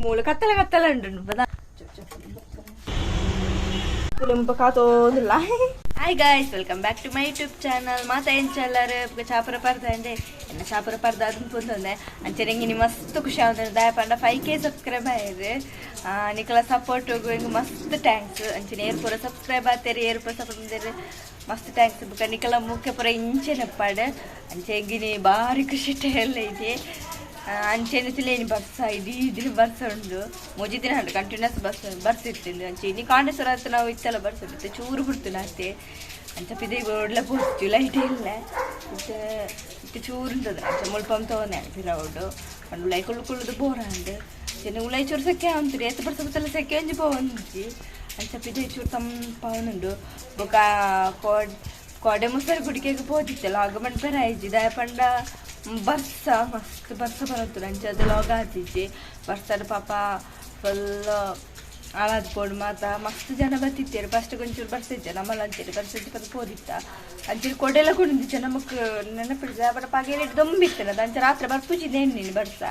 ಮೂಲ ಕತ್ತಲ ಕತ್ತಲ ಉಂಟು. ಕಾತೋದಿಲ್ಲ. Hi guys, welcome back to my YouTube channel. ಮಾತಾ ಎಂಚಲ್ಲಾರು ಚಾಪುರ ಪರ್ದ ಅಂದೆ ಎನ್ನ ಚಾಪುರ ಪರ್ದ ಅದನ್ನ ಪುಂದೊಂದೆ ಅಂಚನೆ ಇಂಗಿನಿ ಮಸ್ತ್ ಖುಷಿ ಆവുಂದು. ದಾಯ ಪಂಡ 5K subscribe ಆಯ್ತು. ನಿಕಲ ಸಪೋರ್ಟ್ ಹಿಂಗೆ ಮಸ್ತ್ thanks. ಅಂಚನೆ ಏರ್ ಪೂರ ಸಬ್ಸ್ಕ್ರೈಬ್ ಆತೇರಿ, ಏರ್ ಪೂರ ಸಪೋರ್ಟ್ ಬಂದೇರಿ, ಮಸ್ತ್ thanks. ಬುಕ್ಕ ನಿಕಲ ಮುಖ್ಯ ಪೂರ ಇಂಚೆನಪ್ಪಾಡು. ಅಂಚೆ ಎಂಗಿನಿ ಬಾರಿ ಖುಷಿ ಎಲ್ಲ ಇದೆ. ಅಂಚೆನೆ ತಿಲೇನಿ ಬರ್ಸ ಇಡೀ ದಿನ ಬರ್ಸ ಉಂಡು. ಮೂಜಿ ದಿನ ಉಂಟು ಕಂಟಿನ್ಯೂಸ್ ಬಸ್ ಬರ್ಸಿರ್ತೀನಿ. ಅಂಚೆ ಇನ್ನು ಕಾಂಡೇಶ್ವರ ಹತ್ರ ನಾವು ಇತ್ತೆಲ್ಲ ಬರ್ಸ ಉಂಟು, ಚೂರು ಬಿಡ್ತೀನಿ ಅತ್ತೆ. ಅಂಚ ಪಿದೆ ಒಳ್ಳೆ ಪೋರ್ಚು ಲೈಟ್ ಇಲ್ಲ ಇತ್ತೆ ಇತ್ತೆ ಚೂರು ಉಂಟದ. ಅಂಚ ಮುಲ್ಪ ತೋನೆ ಪಿರವುಡು ಪಂಡ ಉಲೈ ಕುಳ್ಳು ಕುಳ್ಳುದು ಬೋರ ಅಂಡ್ ಚೆನ್ನ ಉಲೈ ಚೂರು ಸೆಕೆ ಅಂತೀರಿ ಎತ್ತ ಬರ್ಸ ಬತ್ತಲ್ಲ ಸೆಕೆ ಒಂಜಿ ಪೋವಂಜಿ. ಅಂಚ ಪಿದೆ ಚೂರು ತಂಪಾವನುಂಡು. ಬೊಕ ಕೋಡ್ ಕೋಡೆ ಮೊಸರು ಗುಡಿಕೆಗೆ ಪೋದಿತ್ತಲ್ಲ ಆಗ ಮಣ್ಪೆರ ಆಯ್ಜಿ. ದಾಯ ಪಂಡ ಬರ್ಸ ಮಸ್ತ್ ಬರ್ಸ ಬರತ್ತುಂಡು. ಅಂಚ ಅದು ಲಾಗ್ ಆತಿಜ್ಜಿ. ಬರ್ಸಡ್ ಪಾಪ ಫುಲ್ ಹಾಳಾದ್ ಪೋಡು ಮಾತ ಮಸ್ತ್ ಜನ ಬತ್ತಿತ್ತೇರು. ಫಸ್ಟ್ ಒಂಚೂರು ಬರ್ಸಿಜ್ಜ ನಮ್ಮಲ್ಲ ಅಂಚೆರಿ ಬರ್ಸಿಜ್ಜಿ ಪದ ಪೋದಿತ್ತ. ಅಂಚೆರಿ ಕೊಡೆಲ್ಲ ಕೊಡಿಂದಿಚ್ಚ ನಮಕ್ ನೆನಪಿಡ್ಜ. ಬಟ್ ಪಗೆಲೆಟ್ ದೊಂಬಿತ್ತಲ್ಲ ಅಂಚ ರಾತ್ರಿ ಬರ್ಪುಜಿದೆ ಎಣ್ಣಿನಿ ಬರ್ಸ.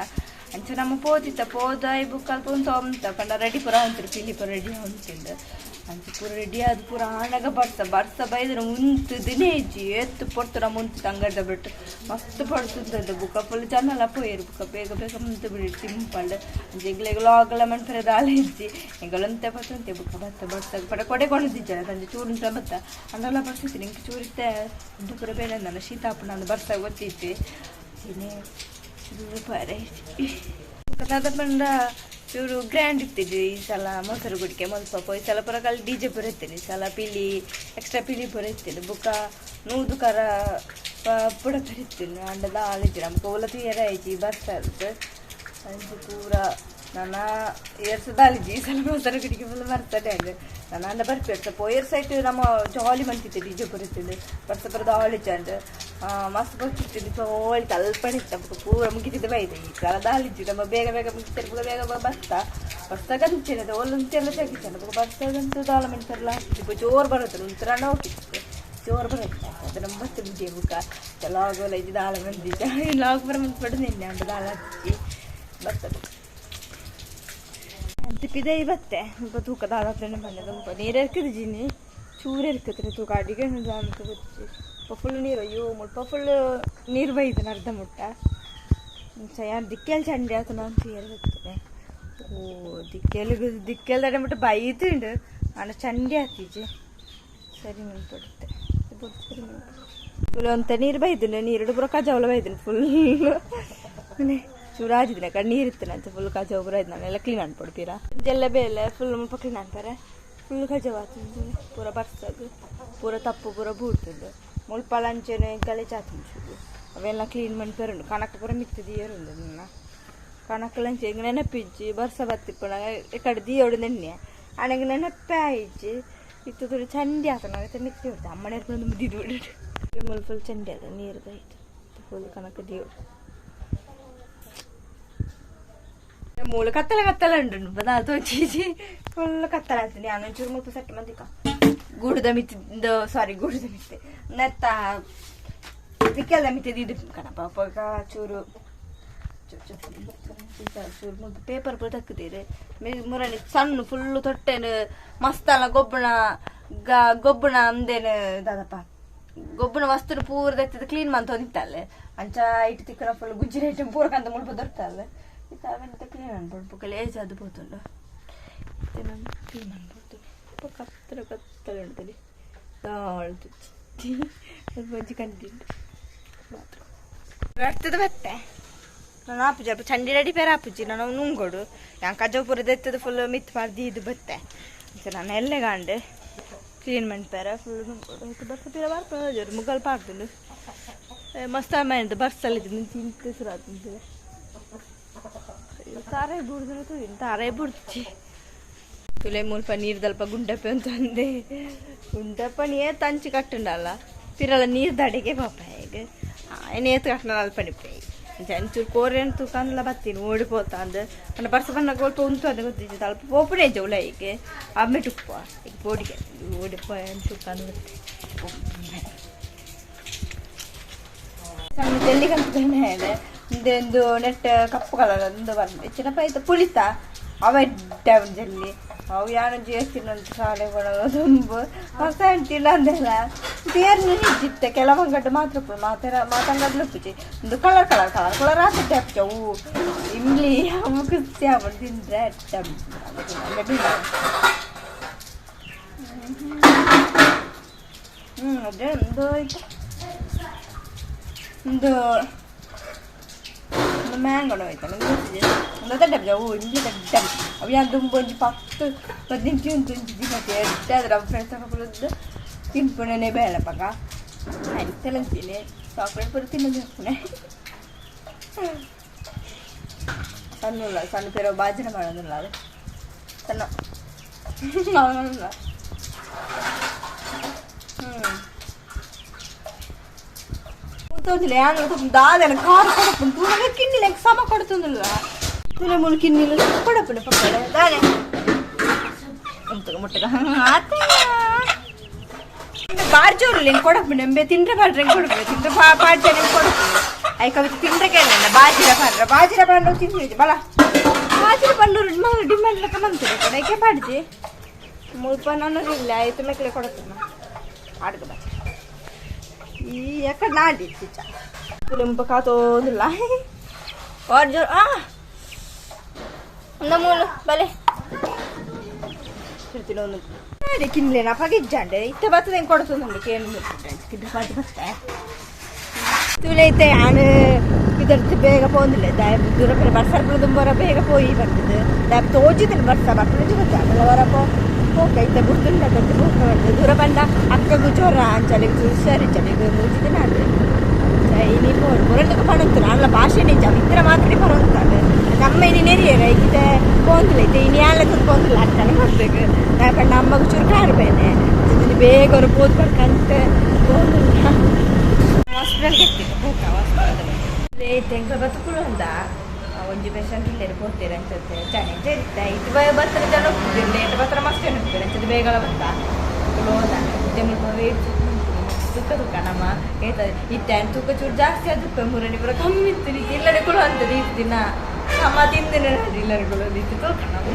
ಅಂಚ ನಮ್ಮ ಪೋದಿತ್ತ ಪೋದಾಯ್ ಬುಕ್ ಅಲ್ಪ ಉಂತ ಉಂತ ಪಂಡ ರೆಡಿ ಪೂರ ಉಂಟು ಪಿಲಿ ಪೂರ ರೆಡಿ ಉಂಟಿಂದು. ಅಂಚ ಪೂರ ರೆಡಿ ಆದ್ ಪೂರ ಆನಗ ಬರ್ಸ ಬರ್ಸ ಬೈದ್ರೆ ಉಂತು ದಿನೇ ಇಜ್ಜಿ ಎತ್ತು ಪೊರ್ತು ನಮ್ಮ ಉಂತು ಅಂಗಡ್ದ ಬಿಟ್ಟು ಮಸ್ತ್ ಪಡ್ತುಂತದ್ದು. ಬುಕ್ಕ ಫುಲ್ ಜನ ಎಲ್ಲ ಪೋಯರು. ಬುಕ್ಕ ಬೇಗ ಬೇಗ ಮುಂತು ಬಿಡಿ ಸಿಂಪಲ್. ಅಂಚ ಎಂಗ್ಲೆಗ್ ಲಾಗಲ ಮನ್ಪೆರೆ ದಾಲ ಇಜ್ಜಿ. ಎಂಗಲಂತೆ ಬತ್ತಂತೆ ಬುಕ್ಕ ಬತ್ತ ಬರ್ಸ ಪಡ ಕೊಡೆ ಕೊಂಡಿಜ್ಜಲ್ಲ ಅಂಚ ಚೂರು ಉಂತ ಬತ್ತ ಅಂದೆಲ್ಲ ಬರ್ಸಿತ್ತು. ನಿಂಗೆ ಚೂರಿತ್ತೆ ಉಂಟು ಪೂರ ಬೇಡ ನನ್ನ ಶೀತ ಆಪುಂಡು ಅಂದ್ ಬರ್ಸ ಗೊತ್ತಿತ್ತು. ಇನ್ನು ಚೂರು ಪರ ದಾದ ಪಂಡ ಚೂರು ಗ್ರ್ಯಾಂಡ್ ಇತ್ತಿದ್ದು ಈ ಸಲ ಮೊಸರು ಗುಡಿಕೆ ಮಲ್ಪ ಈ ಸಲ ಪೂರ ಕಲ್ ಡಿಜೆ ಪೂರ ಇತ್ತೇನೆ. ಈ ಸಲ ಪಿಲಿ ಎಕ್ಸ್ಟ್ರಾ ಪಿಲಿ ಪೂರ ಇತ್ತೇನೆ. ಬುಕ್ಕ ನೂದು ಕರ ಪುಡ ಇತ್ತೇನೆ. ಅಂಡ ದಾಳಿಜ್ಜಿ ನಮ್ಗೆ ಓಲ ತುಯರ ಆಯ್ತು ಬರ್ಸ ಅಂಚ ಪೂರ ನನ್ನ ಏರ್ಸ ದಾಳಿಜ್ಜಿ. ಈ ಸಲ ಮೊಸರು ಗುಡಿಕೆ ಫುಲ್ ಬರ್ತದೆ ಅಂದ್ ನಾನು ಅಂಡ ಬರ್ಪೇರ್ಸ ಪೋಯರ್ ಸೈಟ್ ನಮ್ಮ ಜಾಲಿ ಮಂತಿತ್ತು ಡಿಜೆ ಪೂರ ಇತ್ತಿದ್ದು. ಬರ್ಸ ಪೂರ ದಾಳಿಜ್ಜಿ ಅಂಡ್ ಮಸ್ತ್ ಬರ್ತಿತ್ತು ಜೋಳಿ ತಲ್ಪಣೆ ಇತ್ತು. ಪೂರ ಮುಗಿತಿದ್ದ ಬೈದೆ. ಈ ಸಲ ದಾಳಿಜ್ಜಿ ನಮ್ಮ ಬೇಗ ಬೇಗ ಮುಗಿತಾರೆ. ಬೇಗ ಬೇಗ ಬರ್ತಾ ಬರ್ಸಾಗಂತೇನೆ ಒಲ್ಲುಂತೆಲ್ಲ ತೆಗಿತಾನೆ. ಬೊಕ ಬರ್ಸಾಗಂತೂ ದಾಲ ಮೆಣ್ಸರ್ಲ ಹಾಕ್ತಿತ್ತು. ಜೋರು ಬರುತ್ತೆ ಒಂಥರ ಹೋಗಿತ್ತು ಜೋರು ಬರುತ್ತೆ ಅದು ನಮ್ಮ ಬತ್ತು ಬಿಜೆ. ಬುಕ್ಕ ಲಾಗ್ ಇದ್ದು ದಾಲ ಮಂದಿ ಲಾಗ್ ಬರ ಮಂತ್ ಪಡೆದು ನಿನ್ನೆ ಅಂಡ ದಾಲ ಹಚ್ಚಿ ಬರ್ತದೆ ಅಂತ ಪಿದೆ ಬತ್ತೆ. ಸ್ವಲ್ಪ ತೂಕ ದಾಲ ಹತ್ರನೇ ಬಂದದ. ಮುಖ ನೀರು ಇರ್ಕದ ಜಿನಿ ಚೂರು ಇರ್ಕತ್ರಿ ತೂಕ ಅಡಿಗೆ ಅನ್ಕ ಗೊತ್ತಿ ಫುಲ್ ನೀರು. ಅಯ್ಯೋ ಮುಲ್ಪ ಫುಲ್ ನೀರು ಬೈದನ ಅರ್ಧ ಮುಟ್ಟ. ಯಾರು ದಿಕ್ಕೆಲ್ ಚಂಡಿ ಆತ ನಾನು ಬರ್ತದೆ. ಓ ದಿಕ್ಕೆಲ್ ದಿಕ್ಕೆಲ್ ತಡೆ ಮುಟ್ಟ ಬೈತುಂಡು ಅಣ್ಣ ಚಂಡಿ ಆತೀಜಿ ಸರಿ ಮನ್ಪಡುತ್ತೆ ಸರಿ. ಫುಲ್ ಅಂತ ನೀರು ಬೈದನು ನೀರು ಪೂರ ಕಜಾವಲ ಬೈದನು ಫುಲ್ ಚೂರು ಆಜಿದಿನ ಕಡೆ ನೀರು ಇತ್ತು ನಂಚ ಫುಲ್ ಕಜಾವ್ ಪೂರ ಆಯ್ತು. ನಾನೆಲ್ಲ ಕ್ಲೀನ್ ಅನ್ಪಡ್ತೀರಾ ಜೆಲ್ಲ ಬೇಲೆ ಫುಲ್ ಮುಲ್ಪ ಕ್ಲೀನ್ ಅನ್ಪಾರೆ. ಫುಲ್ ಕಜಾವ್ ಆತುಂಡು ಪೂರ ಬರ್ಸಾಗ ಪೂರ ತಪ್ಪು ಪೂರ ಬೂಡ್ತುಂಡು. ಮುಲ್ಪ ಲಂಚನೆ ಗಲೀಜು ಆತುಂಡು ಅವೆಲ್ಲ ಕ್ಲೀನ್ ಮನ್ಪೆರುಂಡು. ಕಣಕ ಪೂರ ಮಿತ್ತು ದಿಯರುಂಡು ನನ್ನ ಕಣಕ್ ಲಂಚ ಎಂಗ್ ನೆನಪಿಜ್ಜಿ ಬರ್ಸ ಬತ್ತಿಪ್ಪುನಗ ಈ ಕಡೆ ದಿಯೋಡು ನೆನ್ನೆ ಅಣಗ್ ನೆನಪೇ ಆಯಿಜ್ಜಿ ಇತ್ತು ತುಳು ಚಂಡಿ ಆತನ ಮಿತ್ತಿ ಬಿಡ್ತು ಅಮ್ಮನೆ ಮುದ್ದಿದ್ದು ಬಿಡು. ಮುಲ್ ಫುಲ್ ಚಂಡಿ ಅದ ನೀರು ಬೈತು ಫುಲ್ ಕಣಕ ದಿಯೋಡು ಮೂಲ ಕತ್ತಲ ಕತ್ತಲ ಉಂಟು ಬದ ತೋಚೀಜಿ ಫುಲ್ ಕತ್ತಲ ಆಯ್ತು. ನಾನು ಒಂಚೂರು ಮುಲ್ಪ ಸೆಟ್ ಮಂದಿಕ ಗೂಡುದ ಮಿತ್ತಿದ್ದು ಸಾರಿ ಗೂಡುದ ಮಿತ್ತೆ ನೆತ್ತ ದಿಕ್ಕೆಲ್ಲ ಮಿತ್ತಿದ್ದು ಇದು ಕಣಪ್ಪ ಅಪ್ಪ ಚೂರು ಚೂರು ಮುಲ್ಪ ಪೇಪರ್ ಪೂರ ತಕ್ಕುದೀರಿ ಮುರಣಿ ಸಣ್ಣ ಫುಲ್ಲು ತೊಟ್ಟೆನು ಮಸ್ತಲ್ಲ ಗೊಬ್ಬಣ ಗೊಬ್ಬಣ ಅಂದೇನು ದಾದಪ್ಪ ಗೊಬ್ಬನ ವಸ್ತು ಪೂರ ದತ್ತದ ಕ್ಲೀನ್ ಮಂತ ನಿಂತಲ್ಲ ಅಂಚ ಇಟ್ಟು ತಿಕ್ಕನ ಫುಲ್ ಗುಜ್ಜಿ ಐಟಮ್ ಪೂರ ಕಂತ ಮುಲ್ಪ ದೊರ್ತಲ್ಲ ಅವೆಂತ ಕ್ಲೀನ್ ಅನ್ಬೋದು ಗಲೀಜ್ ಅದು ಪೋತುಂಡು ಕ್ಲೀನ್ ಅನ್ಬೋದು. ಕತ್ತಲ ಕತ್ತಲ ಉಂಟಲ್ಲಿ ದಾಳ್ತು ಒಂಜಿ ಕಂಟಿಂಡು ಮಾತ್ರ ಬರ್ತದ ಬತ್ತೆ. ನಾನು ಆಪುಜಿ ಅಲ್ಪ ಚಂಡಿ ರೆಡಿ ಪೇರ ಆಪುಜಿ ನಾನು ನುಂಗೋಡು ಯಾನ್ ಕಜವು ಪೂರ ದೆತ್ತದ ಫುಲ್ ಮಿತ್ ಮಾಡಿ ಇದು ಬತ್ತೆ. ಅಂಚ ನಾನು ಎಲ್ಲೆ ಗಾಂಡು ಕ್ಲೀನ್ ಮನ್ಪೇರ ಫುಲ್ ನುಂಗೋಡು ಬರ್ಸ ಪಿರ ಬರ್ಪ ಮುಗ್ಗಲ್ ಪಾಡ್ದುಂಡು ಮಸ್ತ್ ಆಮೇಲೆ ಬರ್ಸಲ್ಲ ತಿಂತ ಶುರು ಆತುಂಡು. ತಾರೆ ಬುಡ್ದು ತಾರೆ ಬುಡ್ಚಿ ತುಲೆ ಮುಲ್ಪ ನೀರ್ದಲ್ಪ ಗುಂಡಪ್ಪೆ ಅಂತ ಅಂದೆ ಗುಂಡಪ್ಪ ನೀ ತಂಚಿ ಕಟ್ಟುಂಡಲ್ಲ ಪಿರಲ ನೀರು ದಡಿಗೆ ಪಾಪ ಹೇಗೆ ಏನೇತು ಕಟ್ಟಣ ಅಲ್ಪ ನಿಪ್ಪೆ ಅಂಚೂರು ಕೋರೆನ್ ತೂಕಂದ್ಲ ಬತ್ತೀನಿ ಓಡಿ ಪೋತ ಅಂದ್ ಪಂಡ ಬರ್ಸ ಬನ್ನಗ ಒಲ್ಪ ಉಂತು ಅಂದ್ ಗೊತ್ತಿಜ್ಜಿ ಅಲ್ಪ ಪೋಪುನೆ ಇಜ್ಜಿ ಉಲಯಿಗೆ ಅಮ್ಮೆ ಟುಪ್ಪ ಈಗ ಪೋಡಿಗೆ ಓಡಿ ಪೋಯ ತೂಕಂದ್ ಬತ್ತೆ. ಸಣ್ಣ ಜಲ್ಲಿಗಂತ ಇದೆ ಒಂದು ನೆಟ್ ಕಪ್ಪು ಕಲರ್ ಒಂದು ಬಂದು ಚಿನ್ನಪ್ಪ ಆಯ್ತು ಪುಳಿತ ಅವ ಎಡ್ಡೆ ಜಲ್ಲಿ ಅವು ಯಾನು ಜೇಸ್ತಿನಂತ ಶಾಲೆ ತುಂಬು ಹೊಸ ಅಂಟಿಲ್ಲ ಅಂದೆಲ್ಲ ತೇರ್ನ ನಿಜ್ಜಿತ್ತೆ. ಕೆಲವಂಗಡ್ಡು ಮಾತ್ರ ಉಪ್ಪು ಮಾತರ ಮಾತಂಗಡ್ಲು ಉಪ್ಪುಜಿ. ಒಂದು ಕಲರ್ ಕಲರ್ ಕಲರ್ ಕಲರ್ ಆತಿತ್ತೆ ಅಪ್ಪುಜಿ. ಅವು ಇಮ್ಲಿ ಅವು ಖುಷಿ ಆಗ್ಬಿಟ್ಟು ತಿಂದ್ರೆ ಎಡ್ಡೆ. ಅದೇ ಒಂದು ಆಯ್ತು. ಒಂದು ಮ್ಯಾಂಗೋಣ ಹೋಯ್ತು ನಂಗೆ ಗೊತ್ತಿದೆ. ಒಂದು ದಡ್ಡ ಅವು ಇಮ್ಲಿ ದಡ್ಡ. ಅವು ಯಾರು ದುಂಬು ಒಂಜಿ 10 15 ಉಂಟು ಒಂಜಿ ದಿನ ಎಡ್ಡೆ. ಅದ್ರ ಫ್ರೆಂಡ್ಸ್ ತಗೊಳ್ಳೋದು ತಿನ್ಪುಣನೆ ಬೇಡಪ್ಪಗ ಅಂತೀನಿ. ಚಾಕ್ಲೇಟ್ ಪೂರ ತಿನ್ನೋದು ಹಾಕ್ಪುಣೆ. ಸಣ್ಣ ಸಣ್ಣ ಪೇರೋ ಬಾಜಿನ ಮಾಡೋದಿಲ್ಲ. ಅದು ಸಣ್ಣ ಅವನಲ್ಲ. ತೋಜಿಲ್ಲ ಯಾನ್ ದಾದನ ಕಾರ್ ಕೊಡಪುಂಡು ತೂನಗ ಕಿನ್ನಿಲೆಗ್ ಸಮ ಕೊಡ್ತುಂದುಲ್ಲ. ತೂಲೆ ಮುಲು ಕಿನ್ನಿಲು ಕೊಡಪುಂಡು ಪಕ್ಕಡೆ ದಾನೆ ಉಂತುಗ ಮುಟ್ಟಗ ಆತ ಬಾರ್ ಜೋರು ಲಿಂಗ್ ಕೊಡಪುಂಡು ಎಂಬೆ ತಿಂಡ್ರೆ ಪಾಡ್ರೆ ಕೊಡಪುಂಡು ತಿಂಡ್ರೆ ಪಾಡ್ಜೆ ಕೊಡಪುಂಡು. I ಕವಿತೆ ತಿಂಡ್ರೆ ಕೇಳಲ್ಲ. ಬಾಜಿರ ಪಾಡ್ರೆ ಬಾಜಿರ ಪಾಡ್ರೆ ತಿಂದಿದ್ದು ಬಲ ಬಾಜಿರ ಪಂಡೂರು ಡಿಮ್ಯಾಂಡ್ ಲೆಕ್ಕ ಮಂತದೆ ಕೊಡಕ್ಕೆ ಪಾಡ್ಜಿ. ಮುಲ್ಪ ನಾನು ಇಲ್ಲ ಆಯ್ತು ಮೆಕ್ಲೆ ಕೊಡಪುಂಡು ಆಡ್ಗ ಬಾಜಿ ಈ ಎಕ್ಕಡ ನಾಡಿ ಚಿಚ್ಚ ತುಲಿಂಪ ಕಾತೋದಿಲ್ಲ ವಾರ್ ಜೋರು ಆ ಮೂಲು ಬಲೆ ತಿರ್ತಿನ ಒಂದು ನಾಡಿ ಕಿನ್ಲೇನ ಪಗಿಜ್ಜಾಂಡೆ ಇತ್ತ ಬತ್ತದ ಹೆಂಗೆ ಕೊಡ್ತದಂడి ಕೇನು ಕಿಂಡ್ರೆ ಪಾಟಿ ಬತ್ತೆ ತುಲೈತೆ. ಆನು ಇದರ್ದು ಬೇಗ ಪೋಂದಿಲ್ಲ ದಾಯ ದೂರ ಪೇರೆ ಬರ್ಸಾರ ದುಂಬರ ಬೇಗ ಪೋಯಿ ಬರ್ತದೆ. ದಾಯ ತೋಜಿದ್ದೀನಿ ಬರ್ಸ ಬರ್ಪುಂಜಿ ಗೊತ್ತ ಆಮೇಲೆ ವರ ಪೋ ಪೋಕ ಇತ್ತೆ ಬುಡ್ದುಂಡ ಬರ್ತದೆ ಪೋಕ ಬರ್ತದೆ. ದೂರ ಬಂದ ಅಕ್ಕಗೂ ಜ್ವರ ಅಂಚಲಿಗೆ ಹುಷಾರಿಚ್ಚಲಿಗೆ ಮೂಜಿ ದಿನ ಆಂಡ್. ಇನಿ ಪೋಡು ಪೊರಂಟಕ ಪಣಂತು ನಾನ್ಲ ಭಾಷೆ ನಿಜ ಇತ್ತರ ಮಾತ್ರ ಪರಂತಾಂಡ್. ನಮ್ಮ ಇನಿ ನೆರಿಯರ ಇತ್ತೆ ಪೋಂದಿಲ್ಲ ಇತ್ತೆ ಇನಿ ಯಾಲ ಪೋಂದಿಲ್ಲ ಅಕ್ಕನ ಮಾಡ್ಬೇಕು. ದಾಯ ಪಂಡ ಅಮ್ಮಗ ಚೂರು ಕಾರು ಬೇನೆ ಬೇಗ ಅವ್ರು ಪೋದ್ ಬರ್ಕಂತ ಪೋಂದಿಲ್ಲ. ಹಾಸ್ಪಿಟಲ್ಗೆ ಎತ್ತಿತ್ತು ಪೋಕ ಹಾಸ್ಪಿಟಲ್ ತೆಂಕ ಬತ್ತುಕುಲು ಅಂದ ಒಂಜಿ ಪೇಷಂಟ್ ಇಲ್ಲೇರು ಪೋತೇರು ಅನ್ಸುತ್ತೆ. ಜನ ಇತ್ತ ಇತ್ತು ಬತ್ತರ ಜನ ಹೋಗ್ತಿದ್ರು ಲೇಟ್ ಬತ್ತರ ಮಸ್ತ್ ಜನ ಹೋಗ್ತಾರೆ ಅಂಚದ ಬೇಗಲ ಬತ್ತ ಹೋದ ಇತ್ತೆ ಮುಲ್ಪ ವೇಟ್ ತೂಕ ತೂಕ ನಮ್ಮ ಏತ ಇತ್ತೆ ತೂಕ ಚೂರು ಜಾಸ್ತಿ ಆದ ಮುರಣಿ ಪೂರ ಕಮ್ಮಿ ಇತ್ತು. ಇತ್ತು ಇಲ್ಲಡೆ ಕುಳು ಅಂತದ್ದು ಇತ್ತು ದಿನ ನಮ್ಮ ತಿಂದಿನ ಇಲ್ಲಡೆ ಕುಳು ಇತ್ತು ತೂಕ ನಮ್ಮ.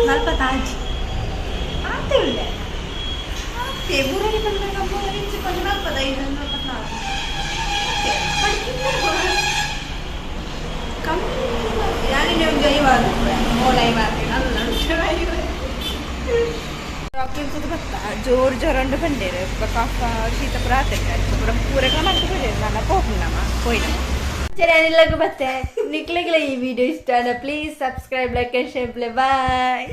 ನಲ್ವತ್ತಾಜಿ ಆತೆ ಉಳ್ಳೆ ಆತೆ ಮುರಳಿ ಬಂದಾಗ ಮೂರು ಇಂಚು ಕೊಂಚ 45 44 ಕಮ್ಮಿ. ಯಾರಿನ ಒಂದು ಐವಾರು ಮೋಲ ಐವಾರು ಅಲ್ಲ ಡಾಕ್ಟರ್ ಬತ್ತ ಜೋರು ಜ್ವರ ಉಂಡು ಬಂಡೇರು ಕಫ ಶೀತ ಪೂರ ಆತಂಡ ಪೂರ ಪೂರ ಮಾಡ್ತು ಬಂಡೇರು. ನನ್ನ ಪೋಪುಂಡಮ್ಮ ಪೋಯಿನಮ್ಮ ಸರಿ ಎಲ್ಲರಿಗೂ ಬತ್ತೆ. ನಿಕ್ಲೆಗ್ಲ ಈ ವಿಡಿಯೋ ಇಷ್ಟ please subscribe, like and share. Bye.